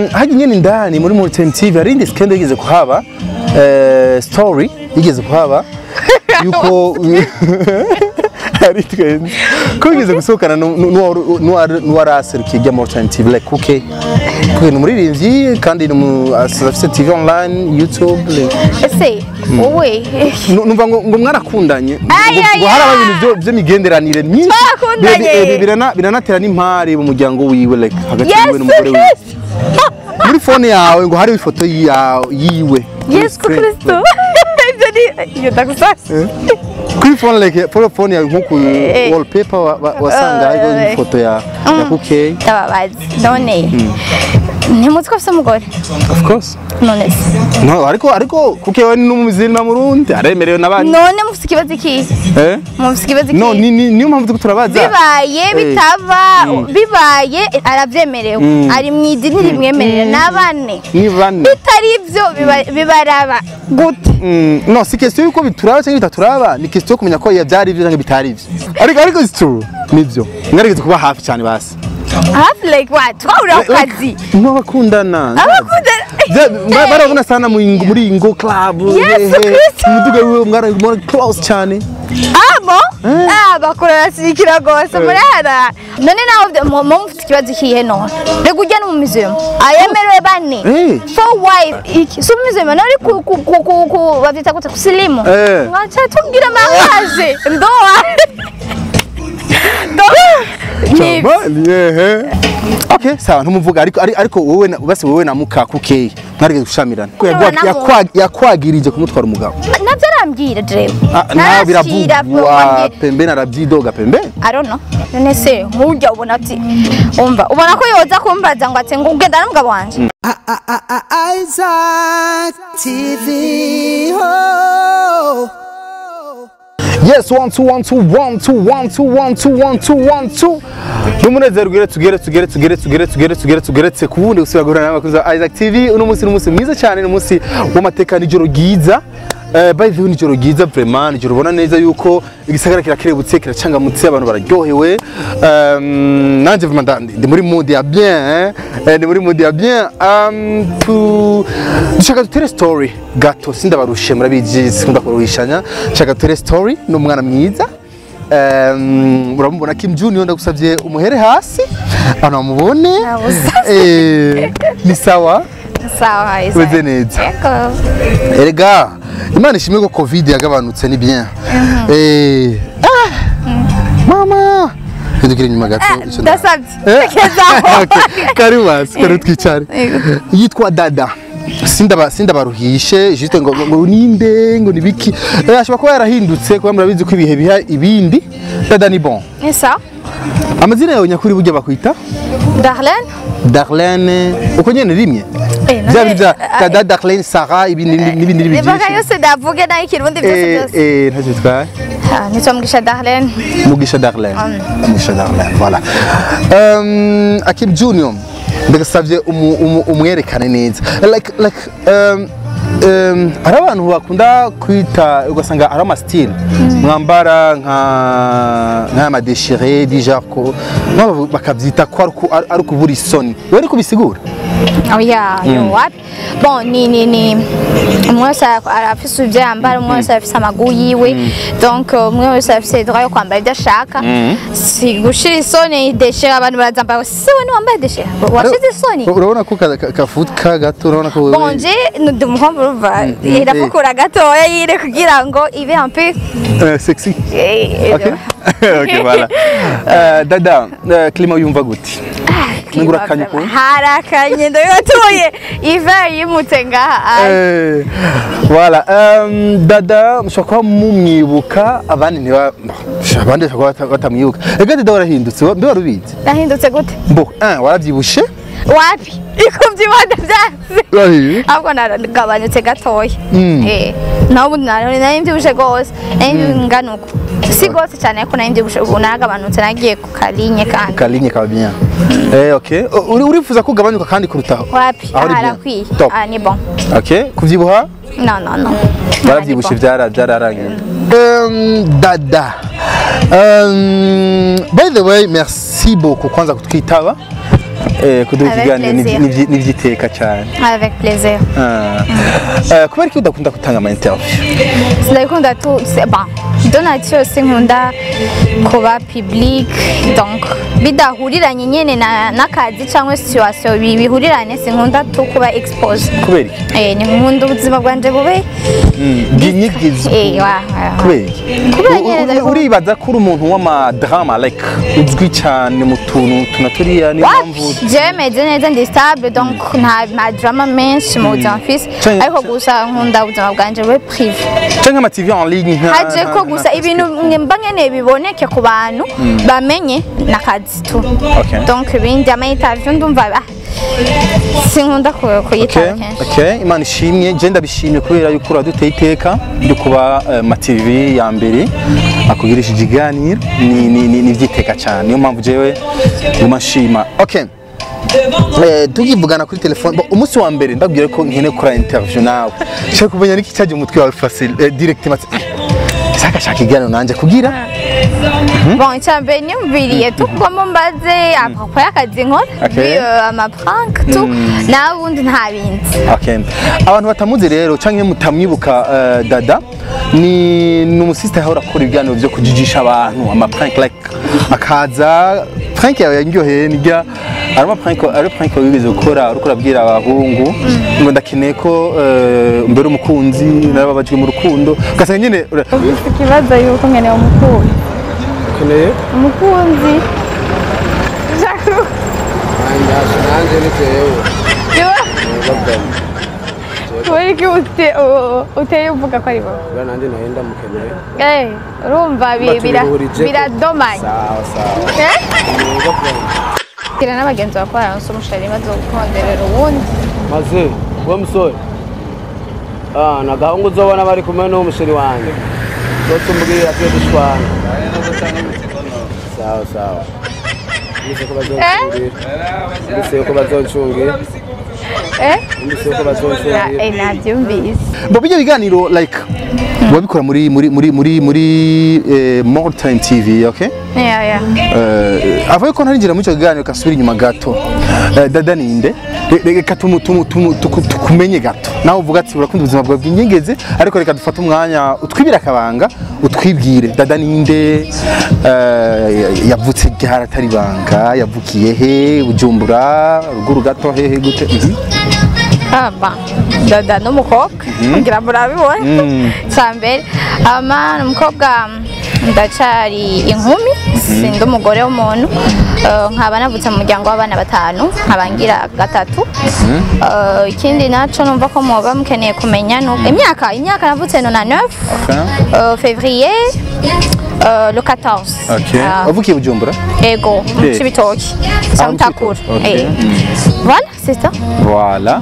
Hajya nyene indani muri Multi TV hari indi scandal yigeze kuhaba, story yigeze kuhaba yuko ari twenze ko yigeze gusohokana n'uwaraserukiye rya Multi TV, like okay, kuko ni umuririmbyi kandi ni afise TV online, YouTube, like, Ese wowe? Numva ngo mwarakundanye, Ay, ay, ngo haraba ay. ibintu by'imigenderanire myinshi. Twarakundanye. Biranatera n'impari mu muryango wiwe, like hagati yiwe Yesu n'umugore wiwe. Kristo! Muri phone yawe ngo hari ifoto yiwe. Yesu Kristo! Ibyo ni iyo ndagusasa. Kuri phone, like phone yawe, nko ku wallpaper wasanga hariho ifoto ya Kuke. Ndababazi, none ntimuzi ko afise umugore? Of course. None se? No, ariko Kuke we ni umuzima murundi, aremerewe n'abandi. None mufise ikibazo ikihe? Eh? Mufise ikibazo No, ikihe? niyo mpamvu turiko turabaza. Bibaye, bitaba, bibaye, arabyemerewe, ari mu idini rimwemerera n'abane. Ni bane. Bitari ibyo bibaraba gute? No, si question yuko bituraba cyangwa bitaturaba, ni question yo kumenya ko byari ibyo cyangwa bitari ibyo. Ariko it's true, nibyo mwarigeze kuba hafi cyane basi. Hafi like what? Twahurira ku kazi. Mwabakundana. Abakundana. Barabona sana muri Ingo Club. Yesu hehe, Kristo! umuduga wiwe mwari close cyane. Amo ah, bakora bashyigikira rwose muri hara. None nawe mufite ikibazo ikihe? None reka ujya no mu museum, ayemerewe bane. Four wife iki si umuseum nari ku bavyita gute, kusilimu. Mwacha tubwira mariage, ndoa, ndoa ni Chama, yehe. Okay, sawa, ntumuvuga, ariko wowe basi wowe na muka Kuke mwarigeze gushamirana. Yakwagirije kumutwara umugabo. Navyo arambwira jewe. Ah, nawe biravugwa pembeni, arabyidoga pembeni. I don't know. None se nk'urya ubona ati umva, ubona ko yoza kumbaza ngo ati ngo ugenda n'umugabo wanje? Isaac TV. Oh. Yes, one two one two one two one two one two one two one two. N'umunezero ugere tugere tugere tugere tugere tugere tugere tugeretse ku wundi gusubira guhura n'abakunzi ba Isaac TV. Uno munsi ni umunsi mwiza cyane, ni umunsi w'amateka, nijoro ryiza. By the way, nijoro ryiza vraiment, nijoro ubona neza yuko igisagara kirakerebutse, kiracangamutse, abantu bararyohewe. Nanje vraiment ndi muri mood ya bien, eh? Ndi muri mood ya bien. Dushaka dutere story gato, sindabarushe, murabizi sikunda kuruhishanya. Nshaka dutere story n'umwana mwiza. Uramubona Kim Junior, ndagusabye umuhere hasi abantu bamubone. Nabuze. Ni sawa? Sawa, Isaac. Umeze neza? Yego. Erega Imana ishimwe ko COVID yagabanutse, ni bien. Ah, mama hindukira inyuma gato, ico Ndasabye. Eh? Kezaho. Okay, karibu basi, karibu twicare. Yitwa Dada. Sindabaruhishe juste ngo ninde, ngo nibiki. Ashobora kuba yarahindutse kuba murabizi ko ibihe biha ibindi. Dada, ni bon? Ni sawa. Amazina yawe nyakuri burya bakwita? Darlene. Darlene uko nyene rimwe? Eh, bya bindi bya none Dada Darlene Sarah, ibindi n'ibindi n'ibindi Nibaga byinshi. Yose ndavuge nayo ikirundi byose byose. Ntacyo bitwaye. Ah, nitwa Mugisha Darlene. Mugisha Darlene. Mugisha Darlene, voilà. Akim Junior, ndagasabye umwerekane neza. Like hari abantu bakunda kwita, ugasanga ari ama style mwambara nk'ama déchiré déjà, ko nabo bakabyita ko ari ukubura isoni. Wewe uri kubisigura? Oya, yo wapi. Bon, ni umwe wese arafise ivyo yambara, umwe wese arafise amagu yiwe, donc umwe wese arafise droit yo kwambara ivyo ashaka. Si gushira isoni déchiré, abantu barazambara, si we niwambaye déchiré washize isoni? Urabona ko kafuka gato, urabona ko wewe Bon, je ndi umuhombo, urumva irafukura gatoya yire kugira ngo ibe un peu sexy. Okay, voilà. Dada, climat yumva gute? Nengo urakanye ukuntu? Harakanye, ndabibatuye, iva yimutse ngaha. Voilà. Dada mushobora kuba mumwibuka, abandi ntiba, abandi bashobora kuba batamwibuka. Ega Dada warahindutse, mbe wari ubizi? Nahindutse gute? Mbo, warabyibushe? Wapi, ikuvyibuha ndavyanse. Urabizi? Ahubwo naragabanutse gatoya. Naho ubundi nari mvyibushe gose, nari ngana uko, si gose cyane, ariko nari mvyibushe. Ubu naragabanutse, nagiye ku kalinye kandi. Kalinye kaba bien. Okay. Urifuza ko ugabanyuka kandi kurutaho? Wapi. Aho uri bien. Harakwiye. Top. Ah, ni bon. Okay, kuvyibuha? No, no, no. Warabyibushe, byararangiye. Dada. By the way, merci beaucoup kwanza kutwitaba. Kuduha Avec ikiganiro plaisir. n'ivyiteka cyane. Avec plaisir. Kubera ko udakunda gutanga ama interview? Sinabikunda tu, bon, de nature sinkunda kuba public, donc bidahuriranye nyene n'akazi cyangwa situation bihuriranye, sinkunda tu kuba expose. Kubera iki? Ni nkunda ubuzima bwanje bube Bwinyigizo. Wa. Kubera iki? Kubera nyene Uribaza ko uri umuntu w'amadrama, like uzwi cyane mu tuntu tunaturiya, niyo mpamvu? Wapi, jewe meze neza, ndi stable, donc nta ma drama menshi mu buzima mfise. Ariko gusa nkunda ubuzima bwanje bube privé. Canke ama TV en ligne Haje ko gusa ibintu mba nkeneye biboneke ku bantu bamenye n'akazi tu. Donc ibindi, ama interview, ndumva sinkunda kuyitaba kenshi. Okay, Imana ishimwe, je ndabishimye kubera yuko uraduteye iteka ryo kuba ma TV ya mbere akugirisha ikiganiro, ni ivyiteka cyane, niyo mpamvu jewe nguma nshima. Okay. Tukivugana kuri telefone, bon, umunsi wa mbere ndabwira ko nkeneye gukora interview nawe, nshaka kumenya niki cyaje mu mutwe wawe facile, directement shaka shaka ikiganiro nanje kugira. Bon, icya mbere niyumviriye tu ko mbaze à propos y'akazi nkora, puis ama prank tu, nawe ubundi nta bindi. Okay. Abantu batamuzi rero canke mutamwibuka, Dada ni umusista ahora akora ibiganiro byo kujijisha abantu, ama prank, like akaza prank yawe yanyoheye nijya arama prank, ari prank wigeze gukora uriko urabwira abahungu ngo ndakeneye ko mbere umukunzi narababajwe mu rukundo, ugasanga nyene Ufite ikibazo yuko nkeneye umukunzi. Ukeneye? Umukunzi. Nanjye ni jewe. Kubera iki uteye uvuga ko ari wowe? Kubera nanjye nawe ndamukeneye. Urumva Batubihurijeko. biradomanye. Sawa sawa. Eh? Yego bwana. Gira n'abagenzi bakora baronse umushari bazogukonderera uwundi. Maze we musore, na gahungu uzobona bari kumwe n'uwo musheri wanjye, uzotumbwira tuye dushwana. Sawa sawa. Numvise ko bazoncungira. Numvise ko bazoncungira. Eh? Numvise ko bazoncungira. Nabyumvise. Bo bijya biganiro like wabikora muri More Time TV, okay? Yeah. Avuye ko ntarinjira muri icyo kiganiro, kasubira inyuma gato. Dada ninde? Reka tukumenye gato. Nawe uvuga ati urakunda ubuzima bwawe bw'inyegeze, ariko reka dufate umwanya utwibire akabanga, utwibwire Dada ninde, yavutse ryari atari ibanga, yavukiye he, Bujumbura, ruguru gato, hehe, gute? Mhm. Ah, ba. Dada n'umukobwa ngira murabibona. Cya mbere ama ni umukobwa, ndacyari inkumi, sindi umugore w'umuntu. Nkaba navutse mu muryango w'abana batanu, nkaba ngira gatatu. Ikindi naco numva ko muba mukeneye kumenya ni imyaka navutse 99, février, le 14. Okay. Ah, Wavukiye Bujumbura? Ego, mu Cibitoke. Ah, mu Mutakura. Cibitoke. Okay. Voilà, c'est ça. Voilà.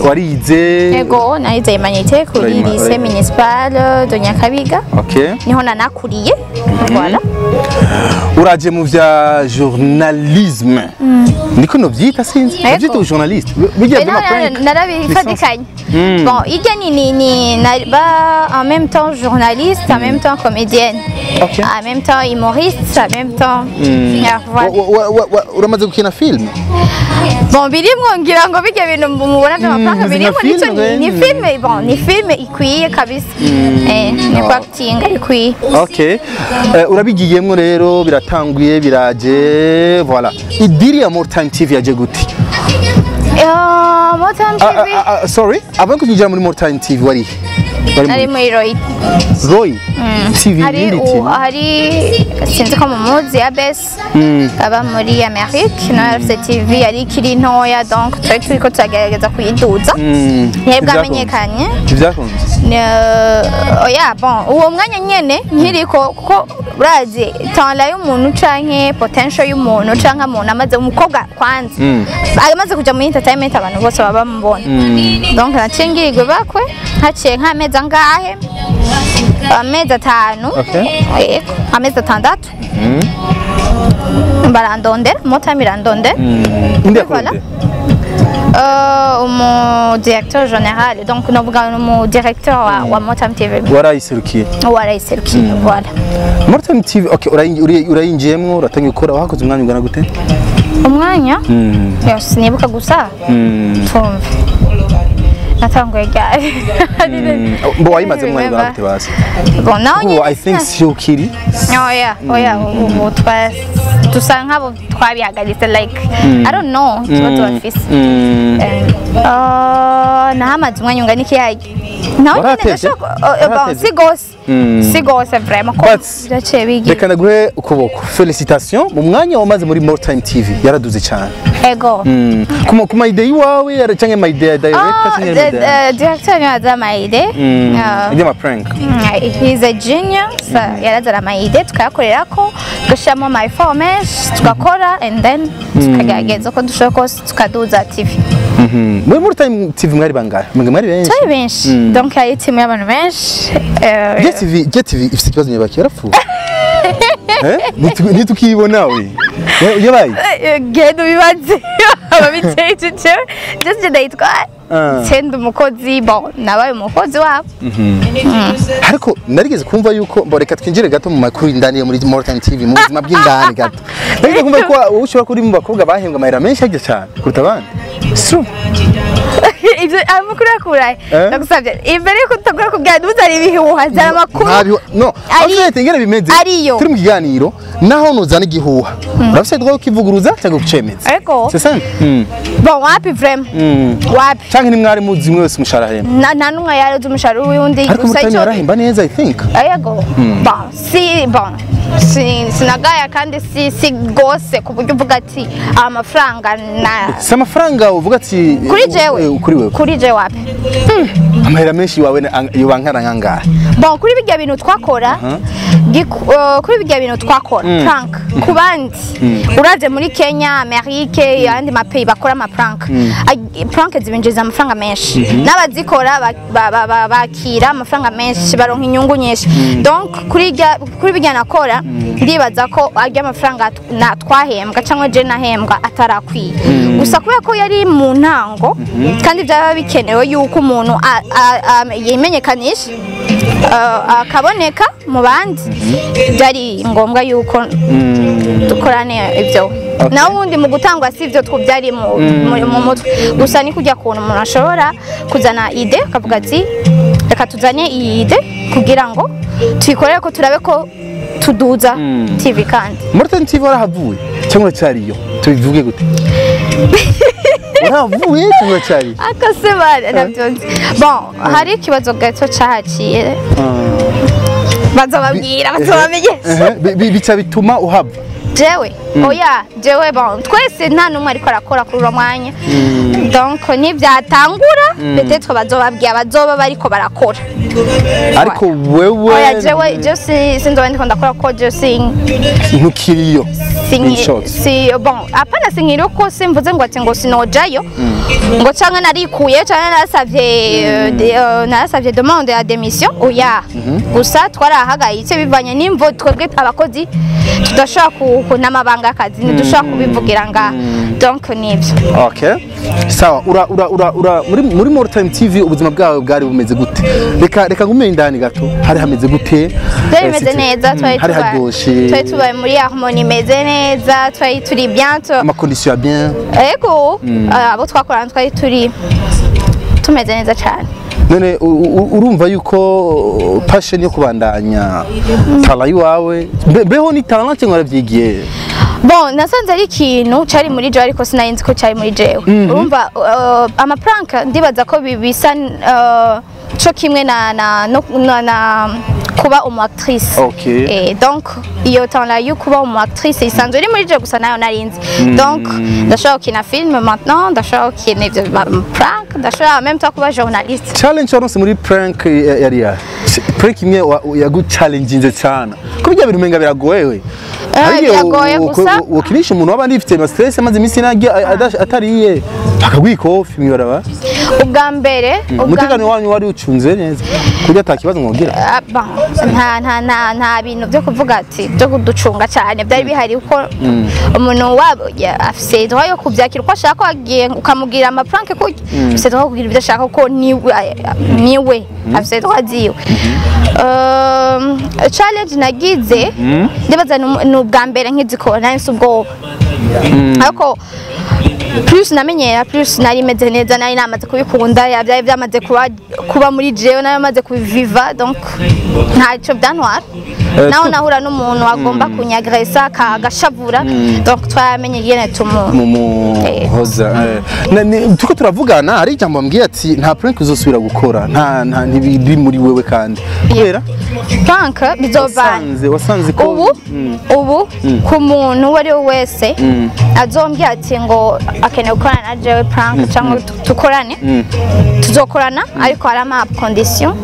Warize? Ego, narize humanité kuri lycée municipal de Nyakabiga. Niho nanakuriye. Voilà. Uraje mu vya journalisme, niko novyita, sinzi. Ego. Navyita journaliste bijya Eh, by'ama prank. Narabifatikanye. Bon, irya ni ba en même temps journaliste, en même temps comédienne. En même temps humoriste, en même temps. Yeah, voilà. Uramaze gukina film? Bon, birimwo, ngira ngo bijya bintu mubona by'amafaranga Mm, birimwo zina nico film, ni film, bon, ni film ikwiye kabisa. Ni Oh. kwa acting ikwiye. Okay. Urabigiyemwo rero, biratanguye, biraje, voilà. Idiri ya More Time TV yaje gute? More Time Ah, TV. ah, ah, sorry, avant ko twinjira muri More Time TV, wari wari Nari muri muri Roy. Roy TV? Hari Yindi TV? Hari, sinzi ko mumuzi, Abes aba muri Amerique, nawe afite TV yari ikiri ntoya, donc twari turiko turagerageza kuyiduza. Ntiyari bwamenyekanye. Ntibyakunze. Oya, bon, uwo mwanya nyene nkiriko, kuko urazi talent y'umuntu canke potential y'umuntu canke umuntu amaze, umukobwa kwanza amaze kuja muri entertainment, abantu bose baba bamubona. Donc naciye ngirirwe bakwe, haciye nk'amezi angahe, amezi 5. Yego, amezi 6, barandondera, More Time irandondera. Inde Voilà. yakurondeye? Umu directeur général, donc novuga umu directeur wa Motam TV. Warayiserukiye? Warayiserukiye, voilà. Motam TV, okay, urayinjiyemwo, uratangiye gukora, wahakoze umwanya ungana gute? Umwanya? Yes, nibuka gusa. Tumve. Natanguye ryari? Mbo wayimaze umwanya ungana gute basi? Bon, naho nyine. I think si ukiri. Oya, oya, ubu dusa nk'abo twabihagaritse, like I don't know ikibazo bafise. Nahamaze umwanya ungana iki yaje? Naho nyine ndashaka, bon, si gose. Si gose vraiment ko byaciye bigira. Reka ndaguhe ukuboko. Félicitations, mu mwanya wamaze muri More Time TV yaraduze cyane. Ego. Kuma idée iwawe canke ma idée ya director canke ma idée? Director niwe aza ama idée. Idée ma prank. He's a genius. Yarazana ama idée tukayakorerako, tugashyiramo ama effort menshi, tugakora and then tukagerageza uko dushoboye kose tukaduza TV. Muri More Time TV mwari bangahe? Mwari benshi. Twari benshi. Donc yari team y'abantu benshi. Get TV ifite ikibazo nyabaki yarapfuye. Ntitukibona we. Yabaye? Genda ubibaze ababiteye icyo just ndayitwa senda umukozi, bon, nabaye umukozi wabo. Ariko narigeze kumva yuko, mbo reka twinjire gato mu makuru indani yo muri More Time TV, mu buzima bw'indani gato. Narigeze kumva ko ushobora kuri mu bakobwa bahembwa amahera menshi harya cyane kuruta abandi. True. Ibyo amakuru yakuraye? Ndagusabye imbere yuko tutagura kubwira ntuzane ibihuha, zana amakuru. No, afite ingene bimeze. Turi mu kiganiro naho nuzana igihuha. Urafite droit kivuguruza cyangwa kucemeza. Ego. C'est ça? Bon, wapi vraiment? Wapi? Cyangwa ni mwari muzi mwe wese umushahara hemba? Nta numwe yari umushahara w'undi gusa icyo yarahemba neza, I think. Ego. Bon, si bon. Sinagaya kandi si gose ku buryo uvuga ati amafaranga na si amafaranga uvuga ati kuri jewe, kuri wewe, kuri jewe wapi? Amahera menshi wawe yobankara nkangahe? Bon, kuri bijya bintu twakora, kuri bijya bintu twakora prank ku bandi, uraje muri Kenya, Amerika, yandi ma pays bakora ama prank, prank zibinjiza amafaranga menshi, n'abazikora bakira amafaranga menshi, baronka inyungu nyinshi. Donc kuri bijya nakora ndibaza ko arya amafaranga twahembwa cyangwa je nahembwa atarakwiye. Gusa kubera ko yari mu ntango kandi byaba bikenewe yuko umuntu yimenyekanisha akaboneka mu bandi, byari ngombwa yuko dukorane ibyo. Naho ubundi mu gutangwa si ibyo byari mu mutwe gusa, ni kujya kuntu umuntu ashobora kuzana ide akavuga ati reka tuzane iyi ide kugira ngo tuyikorere ko turabe ko tuduza TV kandi. More Time TV warahavuye cyangwa uracyariyo? Tubivuge gute? Warahavuye cyangwa uracyariyo? Akasebare nabyonze. Bon, hari ikibazo gato cyahaciye. Bazababwira, bazabamenyesha. Bica bituma uhava. Jewe, oya, jewe bon, twese nta numwe ariko arakora kuri uwo mwanya. Donc nibyatangura, peut-être bazobabwira bazoba bariko barakora. Ariko wewe oya, jewe je sinzoba ndiko ndakora ko je ntukiriyo. Si bon, apana sinkiriyo ko simvuze ngo ati ngo sinojayo. Ngo canke narikuye canke narasavye demande ya démission, oya. Gusa twarahagaritse bivanye n'imvo twebwe abakozi tudashobora ku n'amabanga y'akazi ntidushobora kubivugira ngaha. Donc nibyo. Okay. Sawa, ura ura ura ura muri More Time TV ubuzima bwawe bwari bumeze gute? Reka ngume indani gato. Hari hameze gute? Byari bimeze neza, twari haryoshe. Twari tubaye muri harmonie imeze neza, twari turi bien. Ama condition bien. Ego, abo twakorana twari turi tumeze neza cyane. None urumva yuko passion yo kubandanya talent iwawe beho ni talent cyangwa waravyigiye? Bon, nasanze ari ikintu cari muri jewe ariko sinari ko cari muri jewe. Urumva ama prank ndibaza ko bibisa co kimwe na kuba umu actrice. Okay. Et donc iyo talent yo kuba umu actrice isanzwe iri muri jewe gusa nayo narinzi. Donc ndashobora gukina film maintenant, ndashobora gukina ivyo prank, ndashobora même temps kuba journaliste. Challenge waronse muri prank yari ya prank imwe yagu challenginze cyane. Kubijya bintu umenga biragoye we. Biragoye gusa ukinisha umuntu waba ndifite na stress amaze iminsi nagiye atariye akagwika off mwibaraba. Ubwa mbere, Umutekano wanyu wari ucunze neza kuburyo ata kibazo mwogira? Ah, bon, nta bintu byo kuvuga ati byo kuducunga cyane byari bihari, kuko umuntu wabo afise droit yo kubyakira uko ashaka. Wagiye ukamubwira ama prank, ko afise droit yo kugira ibyo ashaka, ko niwe, niwe afise droit ziwe. Challenge nagize, ndibaza ni ubwa mbere nkizikora nari mfise ubwoba, ariko plus namenyera, plus nari meze neza, nari namaze kubikunda, byari byamaze kuba muri jewe, nari maze kubiviva, donc ntacyo byantwara. Naho nahura n'umuntu agomba kunyagresa agashavura, donc twamenye ingene tumu Mumuhoza. Turiko turavugana, hari ijambo ambwiye ati nta prank uzosubira gukora, nta ntibiri muri wewe, kandi kubera Prank bizovana. Wasanze ko Ubu ubu ku muntu uwo ari we wese azombwira ati ngo akeneye gukorana na jewe prank cyangwa tukorane, tuzokorana, ariko hari ama condition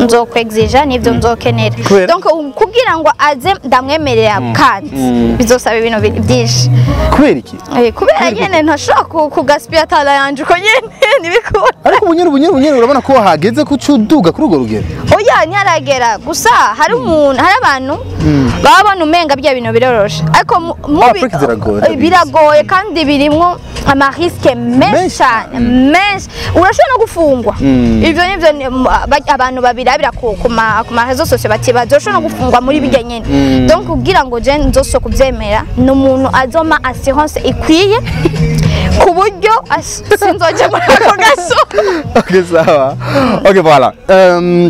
nzokwexija n'ibyo nzokenera. Kubera? Donc kugira ngo aze ndamwemerera, kandi bizosaba ibintu byinshi. Kubera iki? Kubera nyene ntashobora kugaspira talent yanje uko nyene, ntibikunda. Ariko ubu nyene urabona ko hageze ko ucuduga kuri urwo rugero. Oya, ntiharagera. Gusa hari umuntu, hari abantu baba babona umenga bya bintu biroroshe, ariko Prank ziragoye, ndabizi. Biragoye kandi birimwo ama risques menshi Menshi. cyane, menshi. Urashobora no gufungwa. Ivyo nivyo abantu babirabira ku ma réseaux sociaux batibaza, urashobora no gufungwa muri bijya nyene. Donc kugira ngo je nzose kuvyemera, ni umuntu azoma assurance ikwiye ku buryo sinzoja muri ako gaso. Okay, sawa, okay, voilà.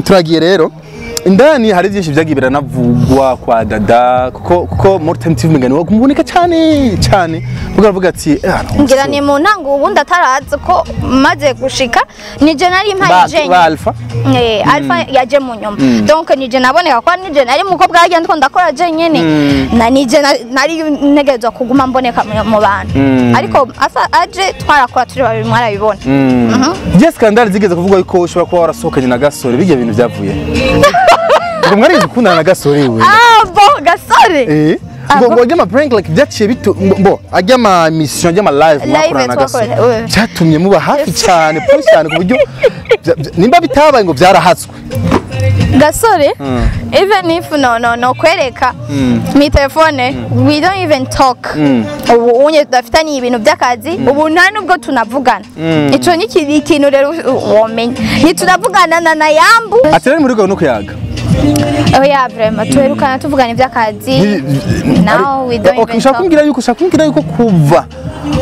Turagiye rero indani, hari byinshi byagiye biranavugwa kwa Dada, kuko More Time TV mugani wo kumuboneka cyane cyane, kuko aravuga ati Ngira ni mu ntango, ubundi atarazi ko maze gushika nije nari mpaye jenye. Ba Alpha. Alpha yaje mu nyuma, donc nije naboneka ko nije nari mukobwa yagiye ndiko ndakora jenyene, na nije nari ntegerezwa kuguma mboneka mu bantu, ariko Alpha aje twarakora turi babiri, mwarabibona. Je scandale zigeze kuvuga yuko ushobora kuba warasohokanye na Gasore, bijya bintu byavuye ngo mwari gukundana na Gasore we? Ah bon, Gasore? Ngo ngo ajya ama prank, like byaciye bitu bo ajya ama mission, ajya ama live Live mwakorana na Gasore, twakorana, ouais. byatumye muba hafi cyane plus cyane, ku buryo nimba bitabaye ngo byarahatswe. Gasore, even if no kwereka mi telefone, we don't even talk. Ubu unye tudafitanye ibintu by'akazi, ubu nta nubwo tunavugana. Ico ni ikintu rero womenya, ntitunavugana na yambu. Ati rero muri no kuyaga. Oya, vraiment tuherukana tuvugana iby'akazi. Now we don't Okay, even ushaka talk. kumbwira yuko kuva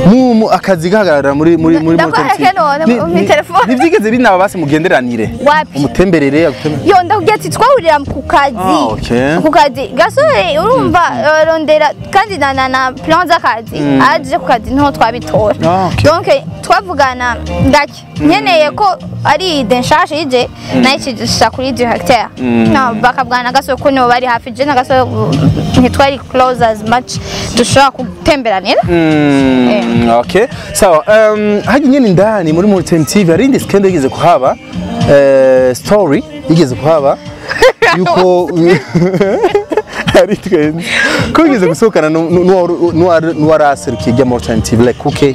mu akazi gahagarara muri Ndakwereka none mu telefone. Ntibyigeze binaba basi mugenderanire? Wapi. Umutemberere, agutemberere? Yo, ndakubwira ati twahurira ku kazi. Ah, okay. Ku kazi. Gasore urumva, rondera kandi na plan z'akazi, aje ku kazi niho twabitora. Ah, okay. Donc twavugana gake, nkeneye ko ari idée nshasha ije nayicisha kuri directeur, no bakavugana na Gasore ko nibo bari hafi. Je na Gasore ntitwari close as much dushobora gutemberanira. Okay. Sawa, hajya nyene indani muri More TV hari indi scandal yigeze kuhaba, story yigeze kuhaba yuko hari twenze ko yigeze gusohokana n'uwaraserukiye ijya More Time TV, like okay,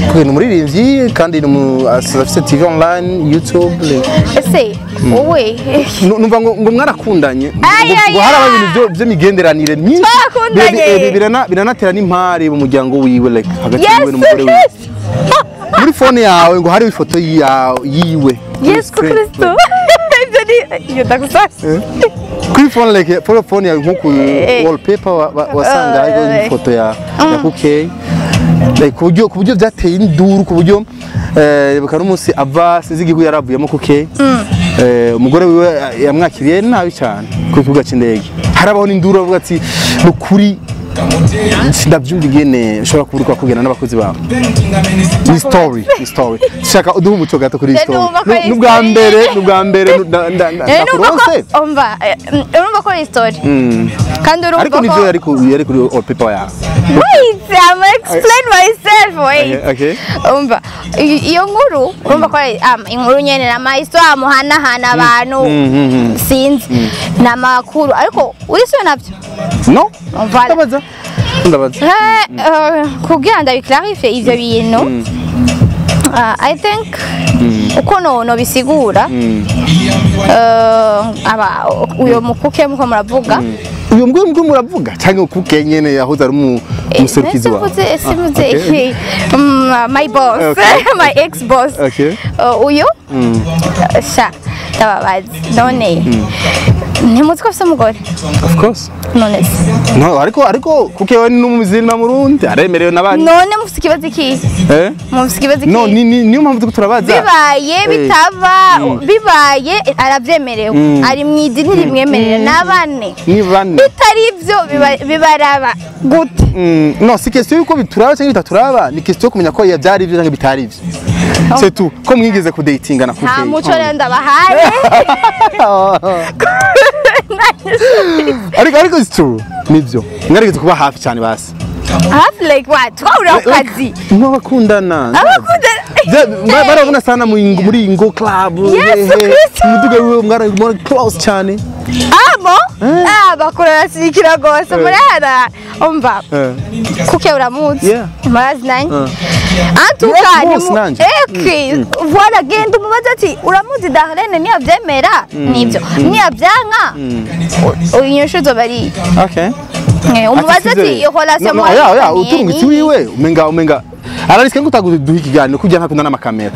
kuko ni umuririmbyi kandi ni afise TV online, YouTube, like, Ese wowe? Numva ngo mwarakundanye, Ay, ay, ngo haraba ay. ibintu by'imigenderanire myinshi. Twarakundanye. Biranatera n'impari mu muryango wiwe, like hagati yiwe Yesu n'umugore wiwe. Kristo! Muri phone yawe ngo hariho ifoto yiwe. Yesu Kristo, ibyo ni iyo ndagusasa. Kuri phone, like kuri phone yawe, nko ku wallpaper wasanga hariho ifoto ya Kuke, like ku buryo byateye induru, ku buryo buka n'umunsi ava, sinzi igihugu yaravuyemo, Kuke, umugore wiwe yamwakiriye nabi cyane ku kibuga cy'indege, harabaho n'induru, avuga ati ni ukuri ndabyumva ingene ushobora kuba uriko kugenda n'abakozi bawe. Ni story shaka uduhe umuco gato kuri iyi Je story. numva ko ari N'ubwa story. mbere, n'ubwa mbere Numva ko ndakuronse. Umva, urumva ko ari story kandi urumva Ariko ko nivyo yari kuri wallpaper yawe. Wait, I'm explain myself, wait. Okay. Umva, iyo nkuru urumva ko ari inkuru nyene, ni ama histoire muhanahana abantu, sinzi, ni amakuru, ariko uri sure navyo? No. Voilà. Ndabaza. Kugira ndabiclarifie ivyo bintu. I think uko no bisigura aba uyo mukuke muko muravuga uyo mbwe muravuga cyangwa kuke nyene yahoze ari umuserukizi wawe. Simuze my boss, my ex boss. Uyo sha ndababazi none ntimuzi ko afise umugore. Of course. None se no ariko kuke we ni umuzima murundi aremerewe nabandi. None mufise ikibazo iki? Mufise ikibazo iki? No niyo mpamvu tuko turabaza. Bibaye bitaba bibaye aravyemerewe ari mu idini rimwemerera nabane. Ni bane. Bitari ivyo bibaraba gute? No si question yuko bituraba cyangwa bitaturaba, ni question yo kumenya ko byari ivyo cyangwa bitari ivyo. C'est tout. Ko mwigeze ku datinga na kuke. Nta muco rero ndabahaye. Ariko it's true. Nivyo. Mwarigeze kuba hafi cyane basi. Hafi like what? Twahurira ku kazi. Mwabakundana. Abakundana. Barabona sana muri Ingo Club. Yesu Kristo. Umuduga wiwe mwari close cyane. Amo? Bakora basirikira gose murara. Umva. Kuke uramuzi. Murazi nanye. Antuka ni okay. Voilà genda umubaza ati uramuzi Darlene niyo avyemera nivyo. Niyo avyanka. Uyu nshuzo bari. Okay. Umubaza ati iyo relation mwa. Oya uturungitsi wiwe umenga arariske ngo utaguduha ikiganiro kujya ntakunda n'amakamera.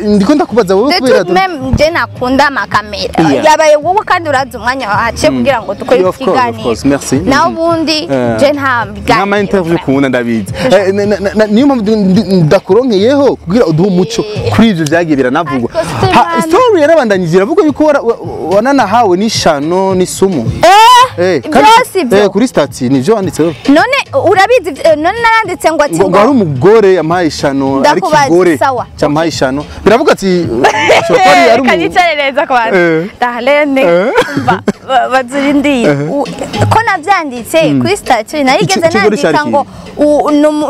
Ndiko ndakubaza wowe kubera même je nakunda amakamera. Yabaye wowe kandi urazi umwanya wahaciye kugira ngo dukore ikiganiro. Naho ubundi je nta biganiro. Nama interview kubona ndabizi. Niyo mpamvu ndakuronkeyeho kugira uduhe umuco kuri ivyo byagiye biranavugwa. Story yarabandanyije iravuga yuko wananahawe n'ishano n'isumu. Byose ibyo. Kuri statut nivyo wanditseho. None urabizi none naranditse ngo ati ngo ari umugore yampaye ishano ari kigore cyampaye ishano biravuga ati ari kanicerereza kwa Darlene bazurindiye ko navyanditse kuri statut narigeze nandika ngo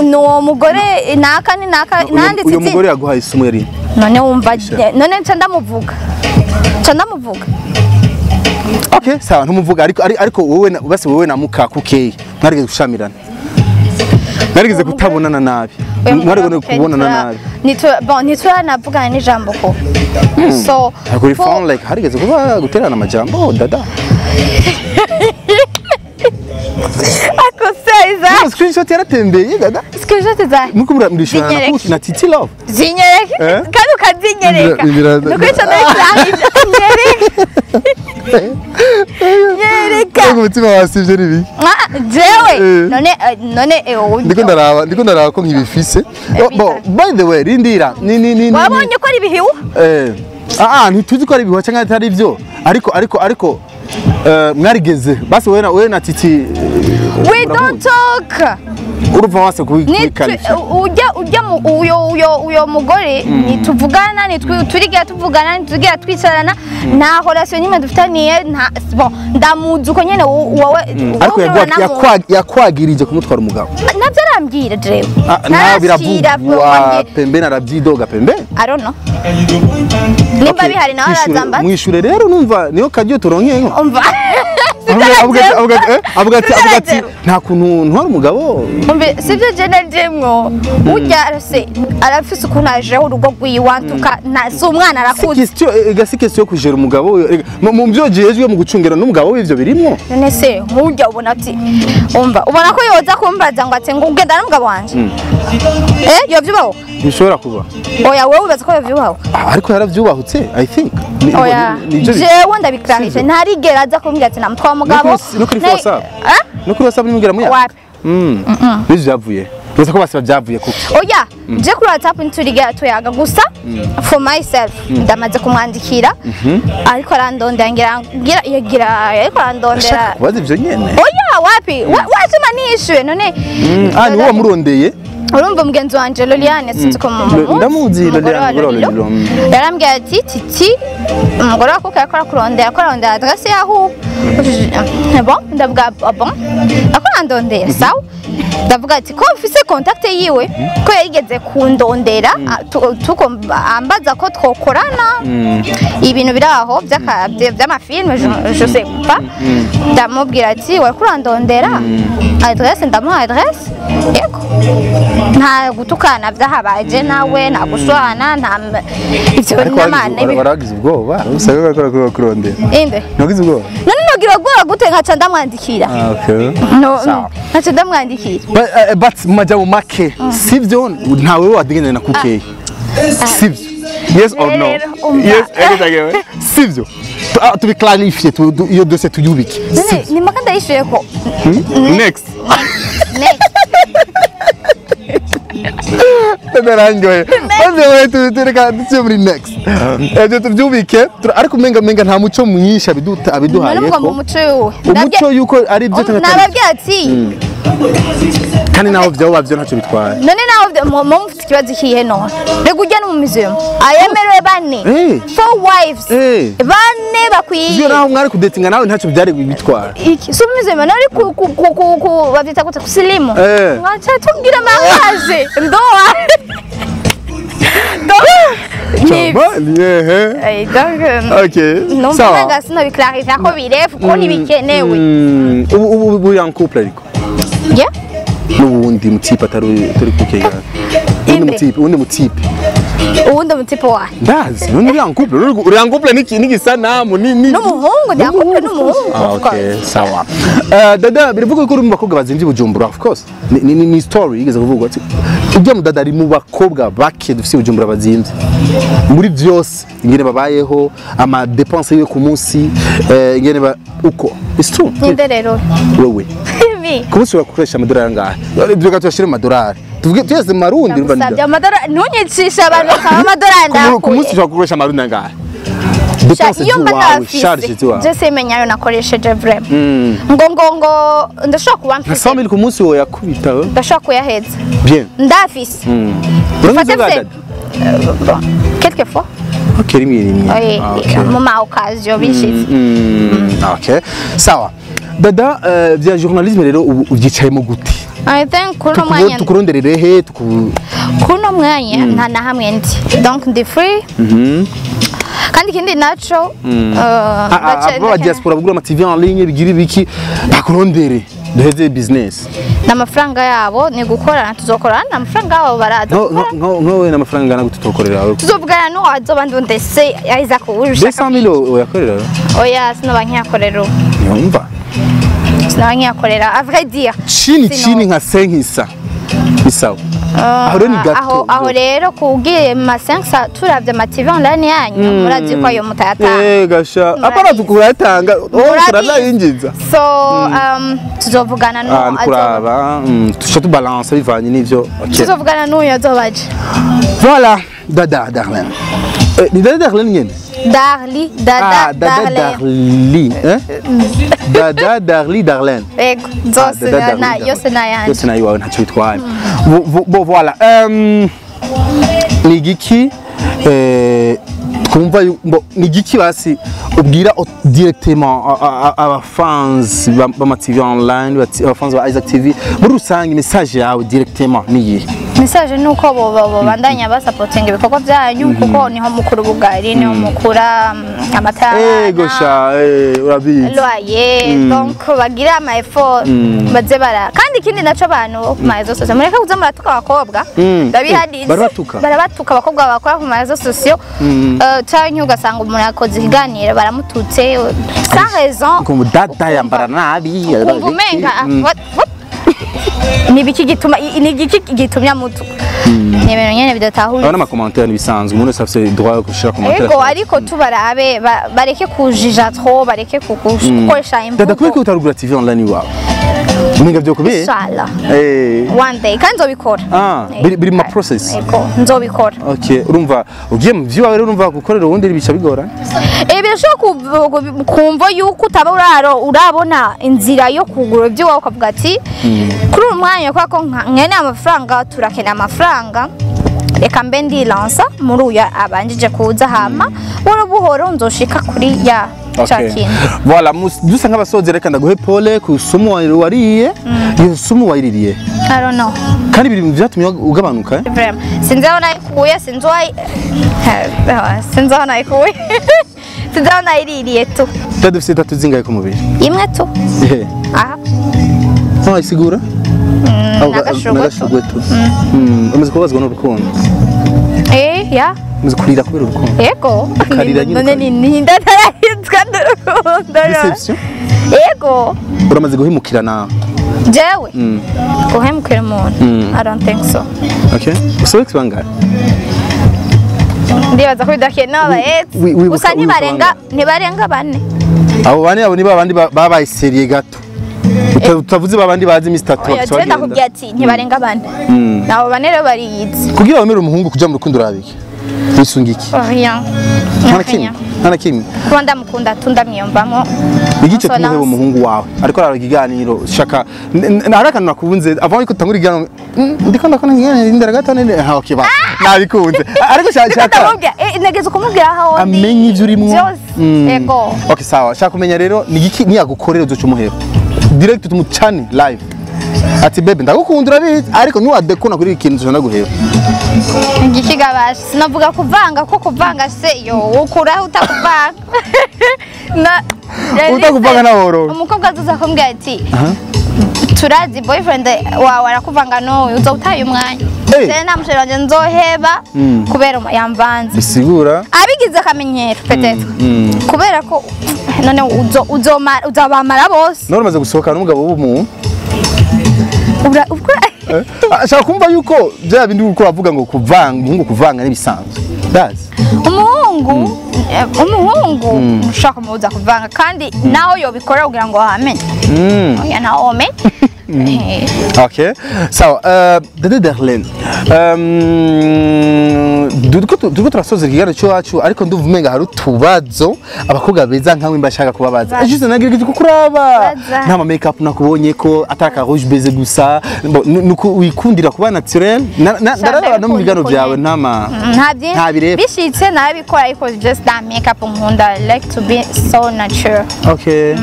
nuwo mugore naka ni naka nanditse uyo mugore yaguhaye isumu yari none wumva none nca ndamuvuga Okay sawa ntumuvuga ariko wowe basi wowe na muka kuke mwarigeze gushamirana mwarigeze kutabonana nabi mwarigeze kubonana nabi bon nitwa n'ijambo ko so kuri phone like harigeze kuba guterana amajambo dada akosaiza screenshot yaratembeye dada screenshot za muko murishana na Titi Love zinyereke kandi ukazinyereka nuko ico ndayirangije nyereka umutima wasivye nibi jewe none ndiko ndaraba ko nkibifise. Bon by the way rindira ni wabonye ko ari ibihiwa ntituzi ko ari ibihiwa cyangwa atari byo ariko mwarigeze basi wewe na Titi we don't talk uruva wase kubikalifya ujya uyo mugore nituvugana niturigira tuvugana nitugira twicarana nta relation nimwe dufitaniye nta bon ndamuzi uko nyene wowe ariko yakwagirije kumutwara umugabo navyo arambwira jewe na biravugwa pembeni arabyidoga pembeni I don't know nimba bihari nawe arazamba mwishure rero numva niyo kajyo turonkeyo umva avuga ati nta kuntu ntwara umugabo umve sivyo je najemwo urya arase arafise ukuntu ajeho urugo rwiwe antuka si umwana arakuze si question yo kujera umugabo mu byo jejwe mu gucungera n'umugabo w'ivyo birimwo none se nkurya ubona ati umva ubona ko yoza kumbaza ngo ati ngo ugenda n'umugabo wanje yovyubaho bishobora kuba oya wewe ubaza ko yovyubaho ariko yaravyubahutse I think oya jewe ndabikrahije ntarigera aza kumbwira ati namutwara umugabo no kuri WhatsApp no kuri WhatsApp nimubwira muya wapi bizo byavuye gusa ko basiba byavuye kuko oya je kuri WhatsApp nituriga tuyaga gusa for myself ndamaze kumwandikira ariko arandondera ngira yagira ariko arandondera kubaza ivyo nyene oya wapi wazuma nishuye none ni wowe murondeye urumva mugenzi wanje Liliane sinzi ko ndamuzi Liliane yarambwiye ati Titi umugore wa kuko yakora kurondera akora adresse yaho bon ndavuga bon akora ndondera sawa Ndavuga ati ko mfise contact yiwe, ko yarigeze kundondera, ambaza ko twokorana ibintu biri aho vy'amafilme, je sais pas. Ndamubwira ati wariko urandondera, adresse, ndamuha adresse. Yego, nta gutukana vyahabaye nawe, nta gushwana, nta ivyo. Ariko waragize ubwoba usanga bakora kurondera? Inde? Ntugize ubwoba? None nogira ubwoba gute nkaca ndamwandikira? Ah, okay. No, Sawa. nkaca ndamwandikira. But mu majambo make, sivyo, ntawe wadigenda na kukeyi, sivyo? Yes or no? Rero, umva. Yes, exactly, sivyo? Tubiclarifie, iyo dossier tuyubike. None ni mpaka ndayishuye ko? Next. Next. Ndarangiwe maze wewe, tureka duciye muri next, ibyo tubyubike. Ariko umenga nta muco mwinshi abiduhaye. None ubwo mu ko muco wiwe umuco yuko ari ibyo cyangwa atari ibyo. Nababwira ati Kandi naho vyoba byo ntacyo bitwaye. None nawe mufite ikibazo ikihe? None reka ujya no mu museum ayemerewe bane, four wives, bane bakwiye. Ivyo naho mwari kudetinga nawe ntacyo byari bitwara. Iki si umuseum nari ku bavyita gute, kusilimu? Mwacha tubwira mariage, ndoa. Donc ni Yehe. Donc Okay. numva Sawa. umenga sinobiclarifya ko birefu ko ntibikenewe. Ubu uri en couple ariko? Yeah. N'ubundi mutipe atari turi kukega, undi Inde? mutipe, undi mutipe. Uwundi mutipe wahe? Ndazi none uri en couple, uri en couple niki n'igisanamu ni N'umuhungu, ndi en couple n'umuhungu. Ah, Of course. okay, sawa. Dada, biravuga ko uri mu bakobwa bazimvye i Bujumbura, of course. Ni story yigeze kuvugwa ati ujya mu dada ari mu bakobwa bake dufise i Bujumbura bazimvye. Muri vyose, ingene babayeho, ama dépenses yiwe ku munsi, ingene ba uko. It's true. Ninde rero? Wewe. Mi? Ku munsi urakoresha amadolari angahe? Reka tuyashire mu madolari. Tuvuge tuyeze mu marundi, urumva. Ndagusabye, amadolari ntunyicishe abantu bakaba amadolari. Ku munsi Ndakuye. ushobora gukoresha amarundi angahe? Sha, Dépenses iyo mba ziwawe, charges ndafise ziwawe. je simenya ayo nakoresheje vraiment, ngo ndashobora kuba Nka mfise 100 000 ku munsi wowe yakubita we. Ndashobora kuyaheza. Bien. Ndafise. Uranywa Fate inzoga, mfise dada? Bon, quelquefois. Okay, rimwe rimwe. Oui, Ah, okay. mu ma occasion bishitse. Okay. Sawa. Dada, vya journalisme rero ubu ubyicayemo gute? I think kuri uno mwanya Tukuronderere he tuku Kuri uno mwanya nta na hamwe ndi, donc ndi free. Kandi ikindi naco Aba diaspora bagura ama TV en ligne bigira ibiki, bakurondere duheze business. N'amafaranga yabo ni gukorana, tuzokorana n'amafaranga yabo, baraza. Nko we n'amafaranga angana gute utokorera wewe? Tuzovugana n'uwo azoba ndondese Isaac ushaka. 200 000 oyakorera? Oya, sinoba nkiyakorera ubu. Yumva. Sinoba nkiyakorera, à vrai dire. Chini Sino- chini nka 500 ni sawa. Aho rero ni gato. Aho rero kubwiye ma 500, turavye ama TV online yanyu, murazi ko ayo mutayatanga. Gasha. Murabizi. Apana, tukurayatanga. Oh, Murabizi. turanayinjiza. So tuzovugana Ah, n'uwo azoba nukuraba, tuca tubalance bivanye n'ivyo. Okay. Tuzovugana n'uyo azoba aje. Voilà, Dada Darlene. Ni Dada Darlene nyene? Darli, Dada. Ah, Dada Darlene. Darli, hein? Dada Darli Darlene. Ego. Ah, Zose Dada Darli, na Darlene. yose nayanje. Yose nayo iwawe, ntacyo bitwaye. Bo voilà. Ni igiki twumva ni igiki basi ubwira directement abafans b'ama TV online, abafans ba Isaac TV muri rusange, message yawe directement ni iyihe? Message ni uko bo bandanya basapotinga ibikorwa byanyu, kuko niho mukura ubugari, niho mukura amata y'abana, Ego sha, urabizi. Loyer. Donc bagira ama effort, baze bara. Kandi ikindi naco, abantu bo ku ma réseaux sociaux, mureke kuza muratuka abakobwa. Ndabihanize. Barabatuka? Barabatuka abakobwa bakora ku ma réseaux sociaux, canke ugasanga umuntu yakoze ikiganiro baramututse sans raison. Ukumva dada yambara nabi. Ukumva umenga what, what? Ni ibiki gituma, ni igiki gitumye amutuka? Ni ibintu nyene bidatahura. Abana amacommentaire nibisanzwe, umuntu wese afite droit yo gushira commentaire. Ego, ariko tubarabe bareke kujija trop, bareke gukoresha Dada, kubera ko imvugo. utarugura TV online iwawe, umenga vyokubeye? Inshallah. One day, kandi nzobikora. Ah, biri mu ma process. Ego, nzobikora. Okay, urumva ugiye mu vy'iwawe rero, urumva gukorera uwundi bica bigora. Birashobora kumva yuko utaba urabona inzira yo kugura iby'iwawe, ukavuga ati kuri uyu mwanya, kubera ko nkeneye amafaranga, turakeneye amafaranga, reka mbe ndilansa muri uyu abanjije kuza, hama buhoro buhoro nzoshika kuri ya Okay. Kintu. Voilà, dusa nk'abasoze, reka ndaguhe pole ku sumu wariye. Iyo sumu wayiririye? I don't know. Kandi biri mu byatumye ugabanuka, eh? Vraiment. Sinzi aho nayikuye, sinzi aho nayikuye. Sinzi aho nayiririye tu. Dada, ufite tattoo zingahe ku mubiri? Imwe tu. Ehe. Aha. Ntawayisigura? N'agashurwe tu. N'agashurwe tu. Umaze kubabazwa n'urukundo? Eh, ya. Umaze kurira kubera urukundo? Yego. Ukarira nyine, None ukarira. ni ndatarahitswa n'urukundo. Deception? Yego. Uramaze guhemukira nawe? Jewe. Guhemukira umuntu. I don't think so. Okay, usohotse bangahe? Ndibaza ko bidakenewe aba ex. Wibuka- Gusa wibuka ntibarenga ntibarenga bane. Abo bane, abo ni babandi babaye sérieux gato. Utavuze babandi bazi imisi itatu Oya, bagaca je bagenda. ndakubwira ati ntibarenga bane. Abo bane rero bariyizi. Kugira wemere umuhungu kuja mu rukundo, urabiki wisunga iki? Rien. Nta na kimwe? Nta na kimwe? Kuba ndamukunda tu, ndamwiyumvamo. Igice Consolence. tumuheba umuhungu wawe ariko arara ikiganiro shaka hari akantu nakunze avant yuko utangura ikiganiro. Ndiko ndakona ikiganiro ndera gato nene ha, okay, ba nabikunze ariko shaka Ndamubwira, nageze kumubwira aho ndi. Amenye ivyo urimwo. Byose. Yego. Okay, sawa. Shaka kumenya rero ni igiki niyagukorera uzoca umuheba direct, tumucane live ati: "Bebe, ndagukunda urabizi, ariko niwadekona kuri iki kintu nzoca ndaguheba." Igikigabasha sinavuga kuvanga, ko kuvanga se yo ukuraho utakuvanga na Utakuvanga nawe. Umukobwa azoza kumbwira ati: "Turazi boyfriend wawe arakuvanga n'uyu," uzoba utaye umwanya. Hey. Jewe nta musheri wanje nzoheba kubera yamvanze. Bisigura Abigize akamenyero peut-être, kubera ko none uzobamara bose. None umaze gusohokana n'umugabo w'umuntu? Ashaka kumva yuko bya bindi uko bavuga ngo kuvanga, umuhungu kuvanga n'ibisanzwe, ndazi. Umuhungu ushaka kumubuza kuvanga, kandi naho yobikora kugira ngo wamenye, oya, naho womenye. Okay, sawa. Dede Darlene, turiko turasoza ikiganiro cy'iwacu, ariko ndumva umenga hari utubazo abakobwa beza nkawe mbashaka kubabaza. Baza. Juste nagira kukuraba. Baza. Nta ma make up nakubonye ko ataka rouge baiser gusa. Bon, nuko wikundira kuba naturel. Ndaraba no mu biganiro byawe nta ma Nta byinshi. Nta bireba. Bishitse narabikora, ariko just that makeup nkunda, I like to be so natural. Okay.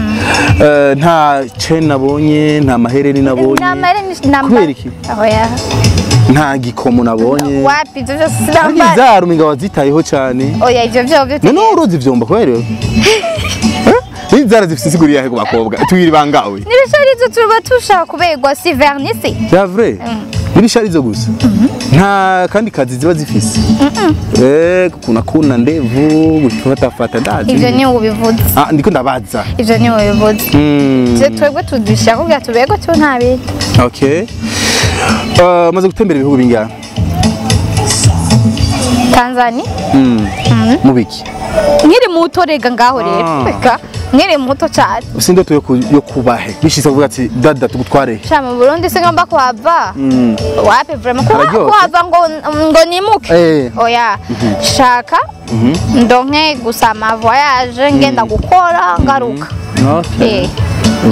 Nta chain nabonye, nta mahereni nabonye. Nta mahereni nambara. Kubera iki? Oya. Nta gikomo nabonye. Wapi, ibyo byose Ariko sinambara. inzara umenga wazitayeho cyane. Oya, ibyo byo byo. Noneho uroza ivyombo kubera inzara zifite isiguri yahe ku bakobwa? Tubiri bangawe. N'ibisharizo tuba tushaka kuberwa, si vernis. C'est vrai, n'ibisharizo gusa, nta kandi kazi ziba zifise, kuna kuna ndevu gufatafata, ndazi. Ibyo ni ubivuze. Ah, ndiko ndabaza. Ibyo ni ubivuze. Twe twebwe tudushyira kugira tuberwe tu, nta bindi. Okay, maze gutembera ibihugu bingahe? Tanzania. Mu biki? Nkiri muto rega ngaho rero. Ah. Reka, nkiri muto cyane. Ufise indoto yo kubahe bishitse kuvuga ati: "Dada, tugutware"? Sha, mu Burundi singomba kuhava. Wapi, vraiment kuba Hararyoshe. kuhava ngo nimuke. Oya, shaka ndonke gusa ama voyage, ngenda gukora ngaruka. Okay. Eh.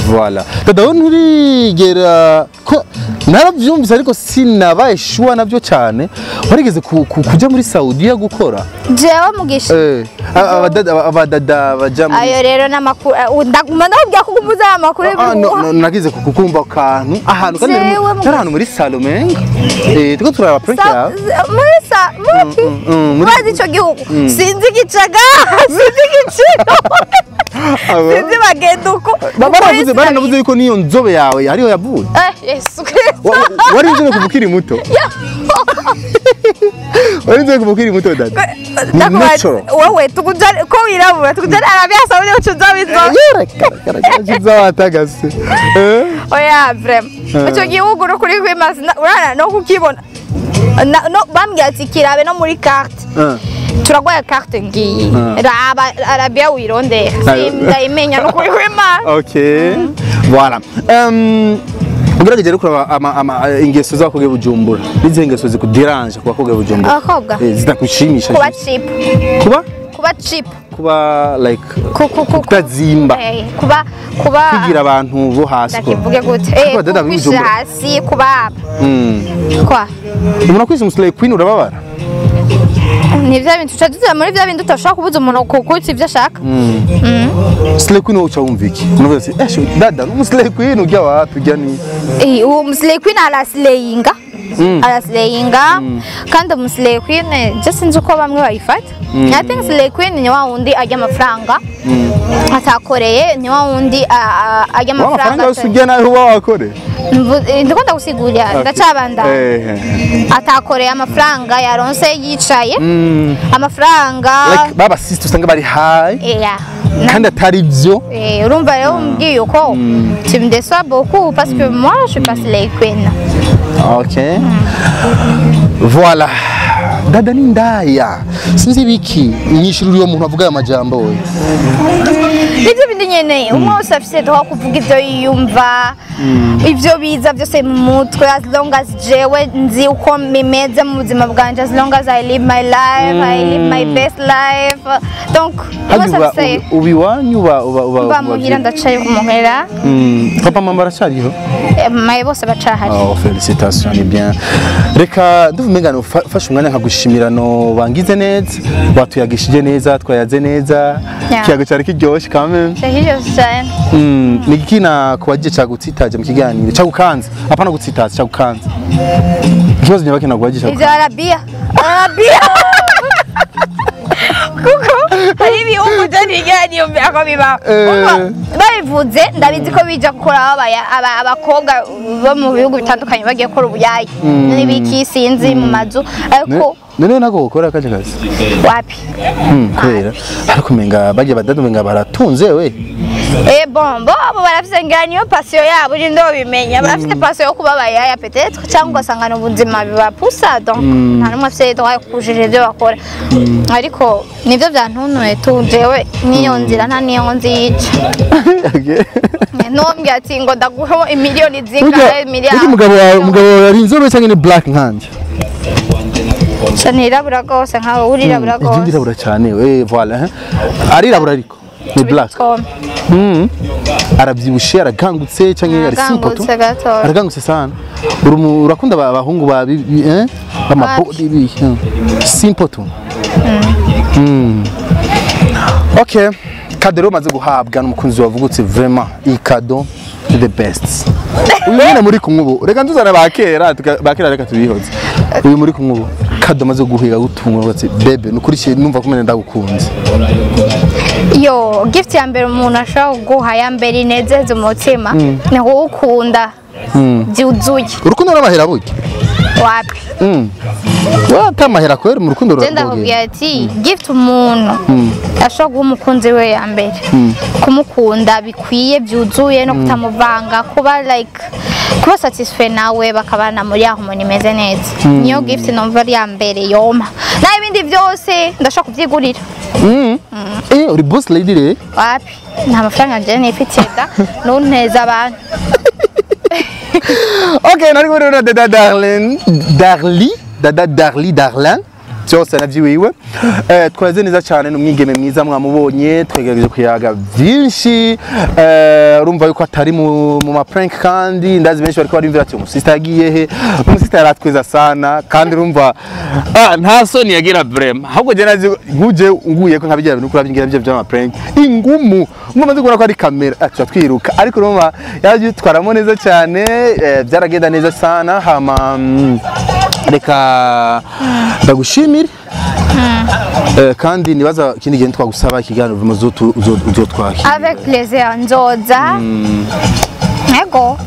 Voilà. Dada, wowe nturigera ko narabyumvise ariko sinabaye sure nabyo cyane. Warigeze kuja muri Saudiya gukora? Jewe Mugisha? Abadada baja muri Ayo rero n'amakuru, ndaguma ndakubwira ko umuze aya makuru Ah, no, y'ibihuha. no, nagize kukumva akantu ahantu kandi Jewe tari ahantu muri Salomenga, turiko turaraba prank yawe. Muri sa muri muri Murazi ico gihugu, sinzi igicaga, sinzi igiciro, sinzi bagenda uko. Baravuze, baranavuze yuko niyo nzobe yawe hariyo yavuye. Eh, Yesu Kristo. Wari inzobe kuva ukiri muto, wari inzobe kuva ukiri muto, dada, ni natural. Wowe tukujane ko wirabura, tukujane Arabia Saudi ucuza w'inzobe. Zawatagase. Oya, vraiment, ico gihugu no kuri kwimasi urana no kukibona. No bambwiye ati kirabe no muri carte, turagoye carte ngiyi, raba Arabia wirondera. Sindayimenya no kuri kwimasi. Okay, voilà. Ugerageje rero kuraba ingeso z'abakobwa b'i Bujumbura, n'izihe ngeso zikuderanje ku bakobwa b'i Bujumbura? Abakobwa? Zitakushimisha. Kuba cheap. Kuba? Kuba cheap. Kuba like Kutazimba. kutazimba. Kuba Kwigira abantu bo hasi ko. Ndakivuge gute? Ariko abadada b'i Kwishyira Bujumbura. hasi, kuba kwa Umuntu akwise umuslay queen urababara? Ni vya bintu tuca muri vya bintu utashobora kubuza umuntu kukutsa ivyo ashaka. Slay Queen uca wumva iki? Unavuga ati eh dada, umu Slay Queen ujya wapi ujya ni? Uwo Slay Queen araslayinga. Araslayinga kandi umu Slay Queen je sinzi uko bamwe bayifata. I think Slay Queen ni wa wundi ajya amafaranga atakoreye, ni wa wundi ajya amafaranga amafaranga yose ujya nawe uba wakore. Ndiko ndagusigurira ndacabanda. Atakoreye amafaranga yaronse yicaye. Amafaranga like baba sister usanga bari high. Yeah. Kandi atari byo. Urumva rero umbwiye uko tu me déçois beaucoup parce que moi je suis pas Slay Queen. OK. Voilà. Dada ni ndaya. Sinzi biki inyishuru yo muntu avuga aya majambo we. Nivyo bindi nyene umwe wese afise droit kuvuga ivyo yiyumva, ivyo biza byose mu mutwe, as long as jewe nzi uko mimeze mu buzima bwanje, as long as I live my life, I live my best life. Donc umwe wese afise ubi wanyu uba mba muhira ndacaye kumuhera. Papa mama baracariho? Maye bose bacahari. Oh, félicitations, ni bien. Reka nduvumenga no fasha umwanya nkagushimira no bangize neza, batuyagishije neza, twayaze neza. Kiyago cyari kiryoshe quand même. Cyari cyane. Ni iki na kubaje cyagutsitaje mu kiganiro cyagukanze? Apana gutsitaza cyagukanze. Ikibazo nyabaki nakubaje cyagukanze. Ivyo Arabia. Arabia. Kuko hari ibihugu byo ako biba. Babivuze ndabizi ko bija gukora abakobwa bo mu bihugu bitandukanye bagiye gukora ubuyayi n'ibiki sinzi mu mazu ariko none nako gukora kaje kazi wapi kubera ariko menga bagiye badadu menga baratunze we. Bon bo abo barafise ngira niyo passion yabo je ndo bimenya barafise passion yo kuba bayaya peut-être cyangwa ugasanga n'ubuzima bibapusa donc nta numwe afise droit kujije ibyo bakora ariko nivyo byantunuye tu jewe niyo nzira nta niyo nzica. Ntumbwira ati ngo ndaguha imiliyoni zingahe miliyari. Umugabo wawe ari inzobe cyangwa ni black nkanje? Nirabura rwose nkawe urirabura rwose. Ndirabura cyane voilà. Arirabura ariko ni black. Arabyibushe aragangutse cyangwa ari simple tu? Aragangutse sana. Urakunda abahungu ba bama body simple tu. Okay. Kadero maze guhabwa n'umukunzi wavugutse vraiment i cadeau the best. Uyu nyine muri kumwe ubu reka nduzana bakera bakera reka tubihoze. Uyu muri kumwe ubu kado maze guhiga gutunga ati bebe nukurikiye numva kumene ndagukunze. Yo gift ya mbere umuntu ashobora guha ya mbere inezeza umutima ni ukunda byuzuye. Urukundo n'amahera buke? Wapi? Wata amahera kwera mu rukundo rwawe. Ndakubwira ati gift umuntu ashobora guha umukunzi we ya mbere kumukunda bikwiye byuzuye no kutamuvanga kuba like kuba satisfait nawe bakabana muri harmony imeze neza. Niyo gift numva ari ya mbere yoma. Naho ibindi byose ndashaka kubyigurira. Uri boss lady re? Wapi? Nta mafaranga nje nifitiye da nunteza abantu. Okay, nari kumwe na Dada Darlene, Darli, Dada Darli Darlene. Byose navyiwiwe. Twaze neza cyane n'umwigeme mwiza mwamubonye, twegerageje kuyaga byinshi. Urumva yuko atari mu ma prank kandi ndazi benshi bariko barimvira ati umusista yagiye he? Umusista yaratwiza sana kandi urumva nta soni yagira vraiment. Ahubwo je nazi nkuje nguye ko nkabigira bintu kurabyingira byo bya ma prank. Ingumu. Mwamaze kubona ko ari kamera acha twiruka ariko urumva yabyitwaramo neza cyane, byaragenda neza sana hama reka ndagushimira. Kandi nibaza ikindi gihe twagusaba ikiganiro uzotwakira. Avec plaisir nzoza. Yego.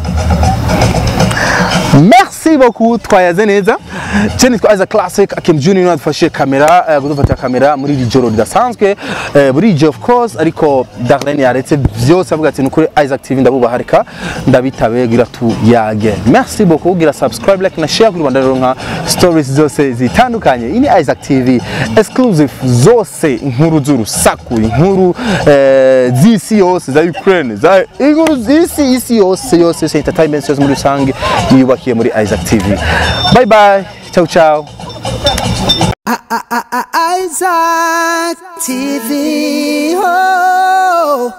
Merci beaucoup twayaze neza. Cyane twa Isaac Classic Akim Junior adufashe kamera gudufata kamera muri iri joro ridasanzwe buri of course ariko Darlene yaretse byose avuga ati nukuri Isaac TV ndabubaha reka ndabitabe gira tuyage. Merci beaucoup gira subscribe like na share kuri Rwanda ronka stories zose zitandukanye. Ini Isaac TV exclusive zose inkuru z'urusaku inkuru z'isi yose za Ukraine za inkuru z'isi isi yose yose entertainment yose muri rusange yubakiye muri Isaac TV. Bye bye. Ciao ciao. Isaac TV. Oh.